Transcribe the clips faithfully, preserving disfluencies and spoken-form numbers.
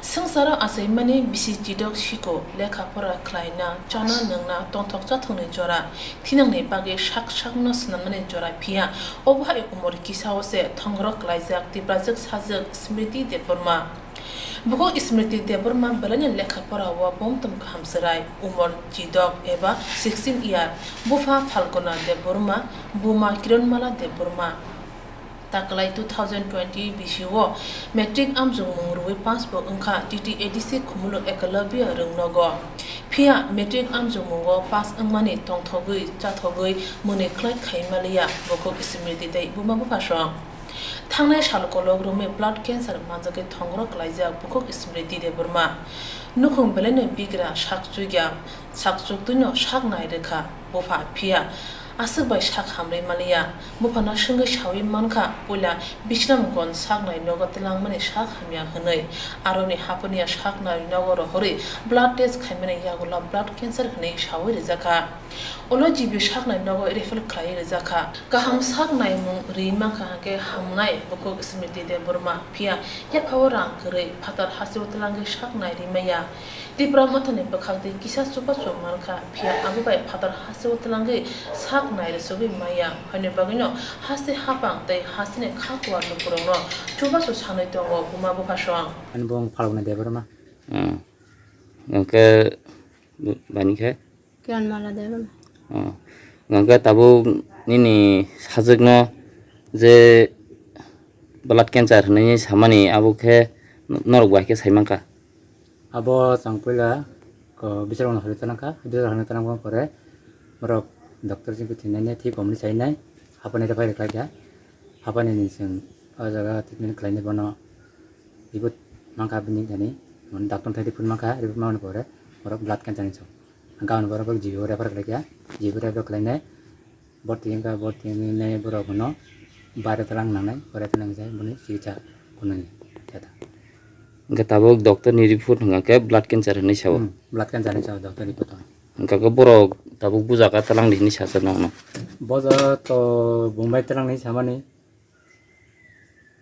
Swngcharo achaimani bisi chidok siko lekha pora khlaina, chana nwngna, tongthok chathokni jora, thinangni bagwi sak sakno swnamnani jora phiya, obo hai umor kisao se thongorok klaijak Tiprajwk sajwk Smriti Debbarma. Bukhuk Smriti Debbarma belaino lekha pora o bomtom kaham chwrai, umor chidok eba sixteen year, bupha Phalguna Debbarma, buma Kiranmala Debbarma. Taklai two thousand twenty bisi o matric amjokmung rwui pass bo wngkha T T A D C Khumulwng Ekalabya Rwngnogo. Phiya matric amjokmungo pass wngmani tongthogwi chathogwi mwnwi khlai khai maliya bukhuk Smriti tei buma bupha song. Thangnai sal kolok romwi blood cancer manjakwi thongorok klaijak bukhuk Smriti Debbarma. Nukhung belaino bigra sak chukya, sak chuktwino sak nai rwkha bupha, phiya aswk bai sak hamrwi maliya. Buphano swngwi saui mankha, puila Bisramganj sak nai nogo twlangmani sak hamya hwnwi. Aroni haponiya sak nai nogo rohorwi blood test khaimani yagulo blood cancer hwnwi saui rwjakha. Ulo G B saknai nogo refer khlaiwi rwjakha. Kaham sak naimung rwi mankha hwnkhe hamnai bukhuk Smriti Debbarma, phiya yaphao rang kwrwi phatar hasteo twlangwi sak nai rwi maya. Tipra Mothani bwkhak twi kisa chubachu mankha, phiya abo bai phatar hasteo twlangwi sak nai rwsugwi maya. Haini bagwino haste hapang tei hasteni kha kuar lukurokno chubachu sanwi tongo buma bupha song. Ani bung Phalguna Debbarma. Hmm. Hwnkhe bani khe? Kiran Mala Debbarma. Oh. Hwnkhe tabuk nini sajwkno je blood cancer hwnwi samani abo khe norok bai khe sai mankha? Abo chwng puila ko bisrokno hwnwi tanangkha, bisrok hwnwi tanangma pore borok doctor chini thwinaini thik omni sainai, hapani refer khlaikha, hapani ni chwng o jaga treatment khlainai bono. Report mankha bini thani, mane doctor thai report mankha, report mani pore borok blood cancer ni chwng. Hwnkhe aboni borok G B o refer khlaikha, G B o refer khlainai borti wngkha, borti wngnai borok bono baire twlang nangnai, baire twlang jai boni chikitsa kunani jata. Hwnkhe tabuk doctor ni report hwnkha khe blood cancer hinwi sao? Hmm, blood cancer hinwi sao doctor report o. Hwnkha khe borok tabuk buja kha twlang di hinwi sajak nokno? Boja to Bombay twlang ni samani.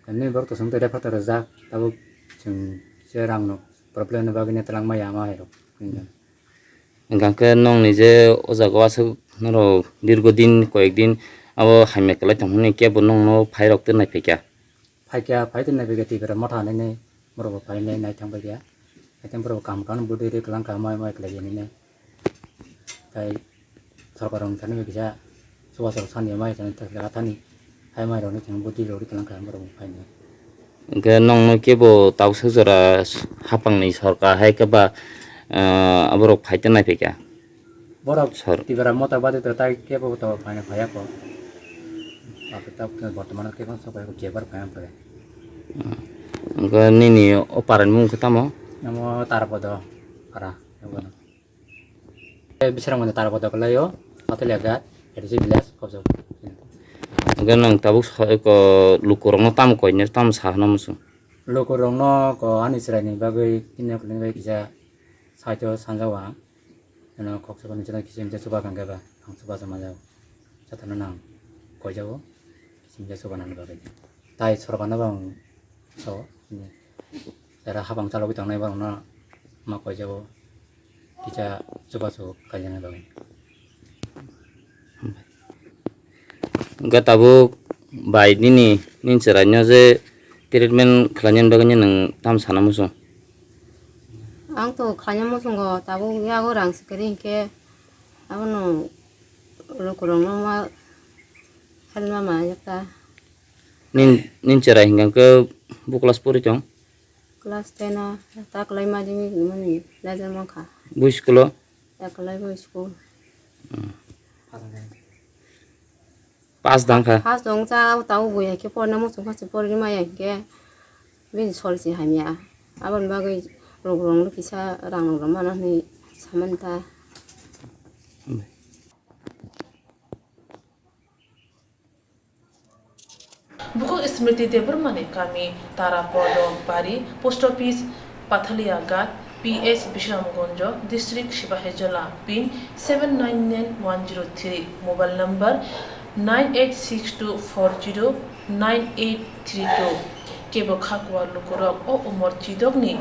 Emni borok to chwng tei refer to rwjak, tabuk chwng se rang no problem ni bagwi ne twlang maya ama hai rok. Hwnkha khe nokni je o jaga o aswk norok dirgo din, koyek din abo hamya kwlai tong hwnwi kebo nokno phai rok tei nai phaikha? Phaikha, phai tei nai phaikha, Tipra Motha hinwi borok bo phai nai, nai thang paikha. Haikhe borok bo kaham kaham budi rwi kwlang kha, mai mai khlai ya hinwi. Tai sorkar rok thani bai kisa chubachu rok sani mai thani thani hai mai rok ni thani budi rok ri kwlang kha borok phai ni. Hwnkhe nokno kebo tabuk swk jora hapang ni sorkar hai khe ba, ah, aborok phai tei nai phaikha? Borok sor- Tipra Motha bade to tai kebo to phai phai ya kho. Abo ta bortoman kebo sok bai kebo phai phai. Hwnkhe nini o para ni mung khe tamo? Namo Tarapodo para. Bisrang mane Tarapodo kwlaio, Pathalia Ghat, A D C village, Kopjok. Hwnkhe nwng tabuk sa-, ko lukurokno tamo koinai tamo sa hwnna muchung? Lukurokno ko ani chwraini bagwi, tini kwlwini bagwi kisa site o sanjao ang. Eno kok chubani chwla kiching khe chuba kang khe ba, ang chuba chama jao. Chatano nang koijao, kiching khe chuba nani bagwi. Tai sorkar no bo ang sao, era hapang chalogwi tongnai borokno ma koijao. Kisa chubachu kaijaknai bagwi. Hwnkhe tabuk bai nini, nini chwraino je treatment khlainani bagwi nwng tamo sana muchung? Ang to khlaina muchungo, tabuk yago rang se kwrwi hinkhe abono lukurokno ma help ma manjak ta. Nin-, nini chwrai hinkhe bo class pori tong? Class ten o ta kwlai ma jingwi mani leader mankha. Bui school o? Ta kwlai bui school. Hmm. Pass dang kha? Pass dong cha, abo tabuk bui hai khe porna muchung kha se porwi maya hinkhe bini sori se hamya. Aboni bagwi lukurokno kisa rang rok mana hwnwi samani ta. Bukhuk Smriti Debbarmani kami Tarapodo Bari, Post Office, Pathalia Ghat, P S Bisramganj, District Sipahijola, pin seven nine nine one zero three, mobile number nine eight six two four zero nine eight three two. Kebo kha kuar lukurok o umor chidokni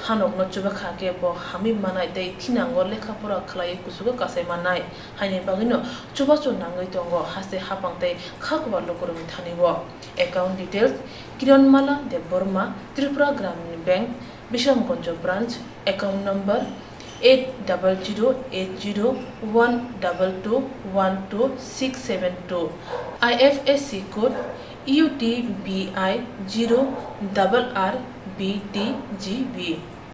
Hanokno chubakha khe bo hamwi manai tei thinango lekha pora khlaiwi kuchugo kasai mannai. Haini bagwino chubachu nangwi tongo haste haphang tei kha kwbal lukurokni thani-o. Account details: Kiranmala Debbarma, Tripura Gramin Bank, Bisramganj Branch, account number eight double zero eight zero one double two one two six seven two, I F S C code U T B I zero double R B T G B.